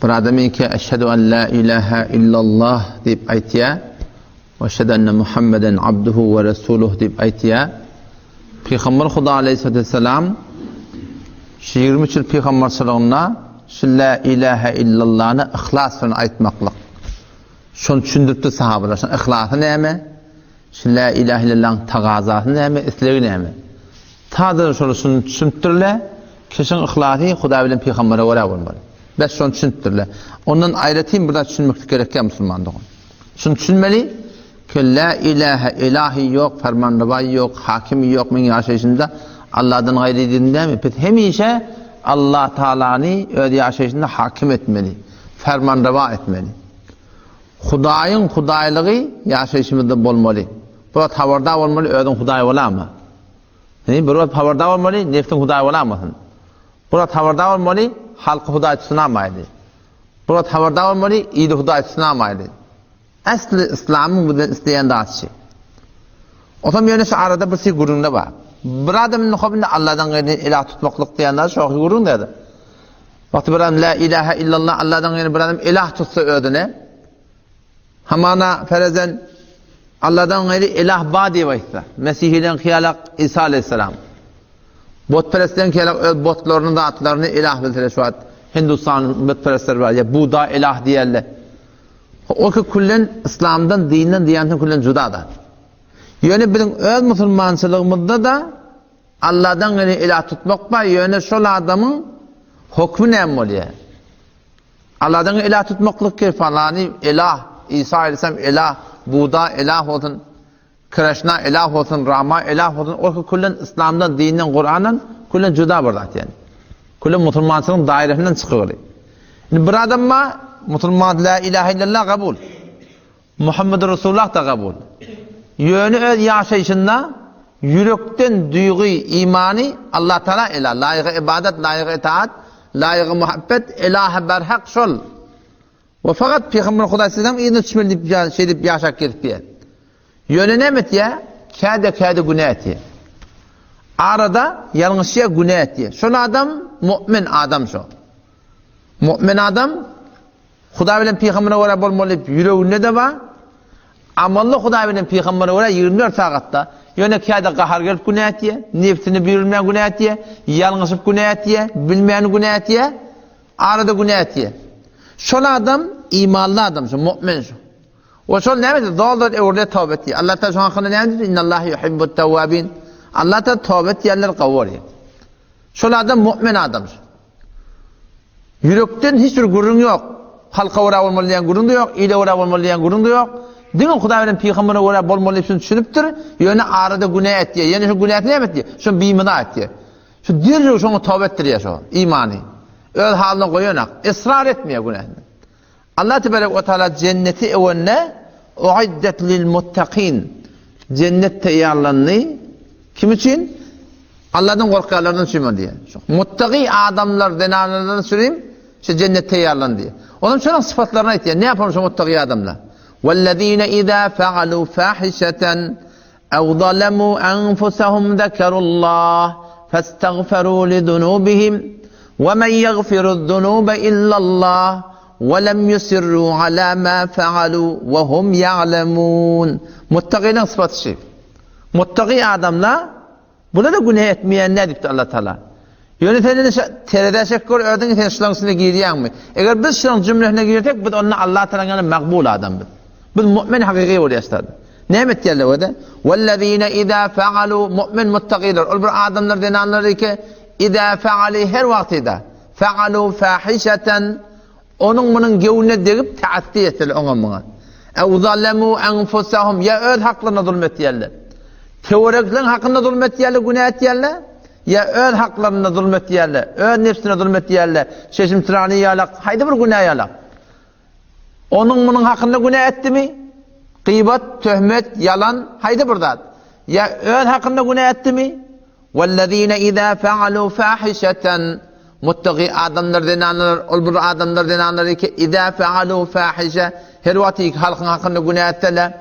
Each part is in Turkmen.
Bir adam eke Eşhedü en la ilahe illallah diýip aýtýar. We eşhedü enne Muhammeden abduhu we resuluh diýip aýtýar. Pygamber Huda aleyhissalatu vesselam şu 23 ýyl pygamberçiliginde şu la ilahe illallany yhlas bilen aýtmaklyk. Şony düşündiripdi sahabalar. Şonuň yhlasy näme? Şu la ilahe illallahyň tagazasy näme, islegi näme? Sadaja şolar şuny düşünipdirler, kişiň yhlasy Hudaý bilen pygambere görä bolmaly. Bes şony düşünipdirler. Ondan aýratyn bir zat düşünmeklik gerek däl musulman dogan. Şuny düşünmeli ki la ilahe ilahi ýok, fermanrewaý ýok, hakim ýok meň ýaşaýşymda Allahdan gaýry diýdim dämi? Biz hemişe Allah Taalany öz ýaşaýşynda hakim etmeli, fermanrewa etmeli. Hudaýyň hudaýlygy ýaşaýşymyzda bolmaly. Bu wagt habardar bolmaly, özüň hudaý bolama. Hä, bir wagt habardar bolmaly, nebsiň hudaý bolamasyn. Bir wagt habardar bolmaly, halky hudaý tutunamaýly. Bir wagt habardar bolmaly, ili hudaý tutunamaýly. Äsli yslamyň bizden isleýän zady şi. Otam ýöne şu arada bir şey gürrüňde bar. Bir adam indi hop indi Allahdan gaýry ilah tutmaklyk diýen zat şo gürrüň däde. Wagty bir adam la ilaha illallah Allahdan gaýry bir adam ilah tutsa özüne Hamana ferezen Allahdan gaýry ilah bar diýip aýtsa, Mesihileriň hyýalak Isa aleyhisselam. Botperestleriň hyýalak öz botlaryny, zatlaryny ilah bilseler şu wagt Hindistanyň botperestleri bar, ýa Buda ilah diýerler. O ki küllen yslamdan, dinden, diýanetden küllen juda zat. Ýöne biziň öz musulmançylygymyzda-da Allahdan gaýry ilah tutmak bar, ýöne şol adamyň hokmy näme bolýar? Allahdan ilah tutmaklyk ki falany ilah, Isa aleyhisselam ilah, Buda ilah bolsun, Krishna ilah bolsun, Rama ilah bolsun, ol ki küllen yslamdan, dinden, Kurandan küllen juda bir zat ýani. Küllen musulmançylygyň dairesinden çykygyly. Indi bir adam ma musulman la ilahe illallah kabul. Muhammedur Resulullah da kabul. Ýöne öz ýaşaýşynda ýürekden duýgy, imany Allah Taala ila, laýygy ibadat, laýygy itaat, laýygy muhabbet, ilahy berhak şol. We fakat Pygamber Hudaý sizden yzyna düşmeli diýip şeýdip ýaşap gezip diýär. Ýöne näme etýär? Käde-käde günä etýär. Arada ýalňyşýar, günä etýär. Şol adam mu'min adam şo. Mu'min adam Hudaý bilen pygambere görä bolmaly diýip ýüreginde-de bar. Amally Hudaý bilen pygambere görä 24 sagatda. Ýöne käde gahar gelip günä etýär, nebsini büýrülmän günä etýär, ýalňyşyp günä etýär, bilmän günä etýär, arada günä etýär. Şol adam imanly adam, şo mu'min şo. We şol näme etdi? Zol-zol öwrülýär, toba etýär. Allah Taala şoň hakynda näme diýdi? Innallaha yuhibbut tawwabin. Allah Taala toba etýänleri gowy görýär. Şol adam mu'min adam. Ýürekden hiç bir gürrüň ýok. Halka görä bolmaly diýen gürrüň-de ýok, ile görä bolmaly diýen gürrüň-de ýok. Diňe Hudaý bilen pygambere görä bolmaly diýip şuny düşünipdir. Ýöne arada günä etýär. Ýöne şu günäsini näme etýär? Şony bimyza etýär. Şu derrew şoňa toba etdirýär şo imany. Öz halyna goýanak. Israr etmeýär günäsini. Allah tebarek we taala jenneti öwende uiddet lil muttakin. Jennet taýýarlandy. Kim üçin? Allahdan gorkýanlardan üçin diýýär. Muttaki adamlar zenanlardan üçin şu jennet taýýarlandy. Onuň şonuň sypatlaryny aýtýar. Ne yapar şu muttaki adamlar? Wellezine iza faalu fahişeten ew zalemu enfusahum zekerullah festagferu lidunubihim we men ýagfiruzzunube illallah we lem yusirru ala ma faalu we hum ýa'lemun. Muttakylaryň sypaty şu. Muttaky adamlar bular-da günä etmeýänler diýipdir Allah Taala. Ýöne sen indi terezä çek gör özüňi sen şularyň içine girýäňmi? Eger biz şularyň jümlesine girsek biz onda Allah Taalanyň ýanynda magbul adam biz. Biz mu'min hakyky bolýarys. Näme etýärler öde? Wellezine iza faalu mu'min muttakiler. Ol bir adamlar zenanlar ki iza faali her wagt ida. Faalu fahişeten onuň munuň göwnüne degip taatdi etseler oňa muňa. Ew zalemu enfusahum ya öz haklaryna zulm etýärler. Töwerekleň hakynda zulm etýärler, günä etýärler. Ýa öz haklarynda zulm etýärler, öz nebsine zulm etýärler, çeşim-çyrany ýalak, haýsy bir günä ýalak. Onuň munuň hakynda günä etdimi? Gybat, töhmet, ýalan, haýsy bir zat? Ýa öz hakynda günä etdimi? Wellezine iza faalu fahişeten Muttaki adamlar zenanlar, ol bir adamlar zenanlar ki iza faalu fahişe her wagt halkyň hakynda günä etseler,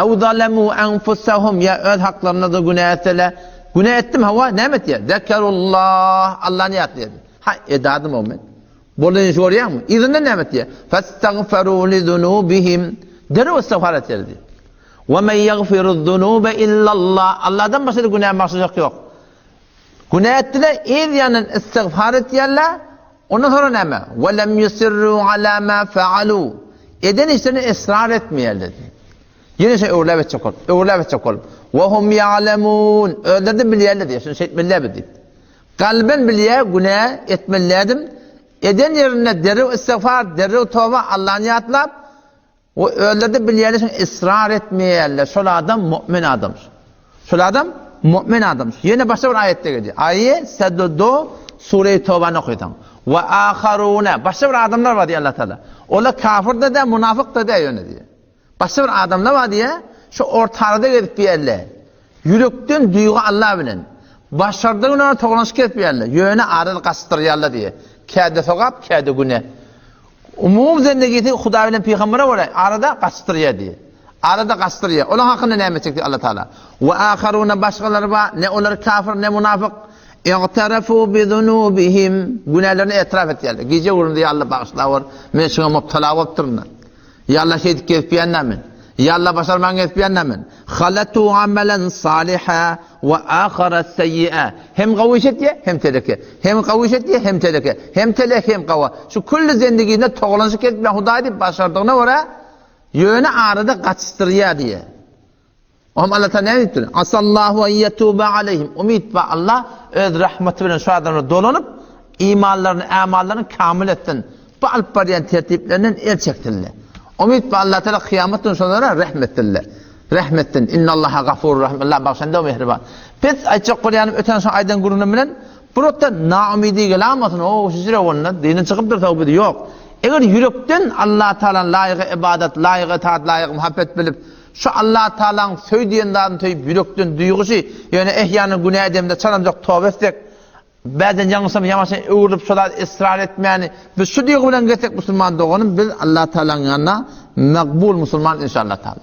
Ew zalemu enfusahum ýa öz haklarynda da günä etseler, günä etdim hawa, näme etýär? Zekerullah, Allany ýatlaýar. Ha, edadym o men. Bolan işi görýäňmi? Yzyndan näme etýär? Fastagfaru lizunubihim. Derrew istigfar etýär diýýär. Ve men ýagfiruz-zunuba illallah. Allahdan başga günä bagşyjak ýok. Günä etdiler, yz ýanyndan istigfar etýärler. Ondan soňra näme? Ve lem yusirru ala ma faalu. Eden işlerine ysrar etmeýärler diýýär. Ýene şeý öwrüläp etjek bolup, öwrüläp etjek bolup. Ve hum ýa'lemun. Özleri-de bilýärler diýýär. Şuny şeýtmeli diýip. Kalben bilýär, günä etmeli dädim. Eden ýerinde derrew istigfar, derrew toba, Allany ýatlap, we özleri-de bilýärler şuny ysrar etmeýärler. Şol adam mu'min adam. Şol adam mu'min adam. Ýene başga bir aýatda gelýär. Aýe sedudu Sure-i Tobany okaýsaň. We aharuna başga bir adamlar bar diýýär Allah Taala. Olar kafir-da däl, munafyk-da däl ýöne diýýär. Başga bir adamlar bar diýýär, şu ortarada gezip ýerler. Ýürekden duýgy Allah bilen. Başardygyna togalanyşyk gezip ýerler. Ýöne arada gaçdyrýarlar diýýär. Käde sogap, käde güne. Umumy zendegisi Hudaý bilen pygambere görä arada gaçdyrýar diýýär. Arada gaçdyrýar. Olaň hakynda näme etjek diýýär Allah Taala. We aharuna başgalary bar, ne olar kafir, ne munafyk. I'tarafu bi zunubihim günälerini etiraf etýärler. Gije gündüz ýa Allah bagyşlawor, men şuňa mubtala bolupdyryn. Ýa Allah şeýdip gezip ýörän men. Ýa Allah başarman gezip ýörän men. Halatu amalan saliha we ahara seýýa. Hem gawy iş etýär, hem teleke. Hem gawy iş etýär, hem teleke. Hem telek, hem gawa. Şu külli zendiginde togalanyşyk edip ben Hudaý diýip başardygyna görä, ýöne arada gaçyşdyrýar diýýär. Oňa Allah Taala näme diýipdir? Asallahu en yetuba aleyhim. Umyt bar Allah öz rahmeti bilen şu adamlara dolanyp, imanlaryny, amallaryny kamil etsin. Bu alyp barýan tertiplerinden el çeksinler. Umyt bar Allah Taala kyýamat günü şolara rehm etsinler. Rehm etsin. Innallaha gafurur rahim. Allah bagşanda mähriban. Biz aýtjak bolýanym öten şo aýdan gürrüňim bilen bu rotda naumydy gelamasyn. O şişire onda dinen çykypdyr tawbedi ýok. Eger ýürekden Allah Taala laýyk ibadat, laýyk itaat, laýyk muhabbet bilip Şu Allatagalaň söý diýen zadyny söýüp ýürekden duýgusy, ýöne ehýanan günä edemde çalamjak toba etsek, bäden ýalňyşsam ýamaşan öwrülip şo zady ysrar etmäni biz şu duýgy bilen gelsek musulman doganym biz Allatagalaň ýanyna makbul musulman inşallah taala.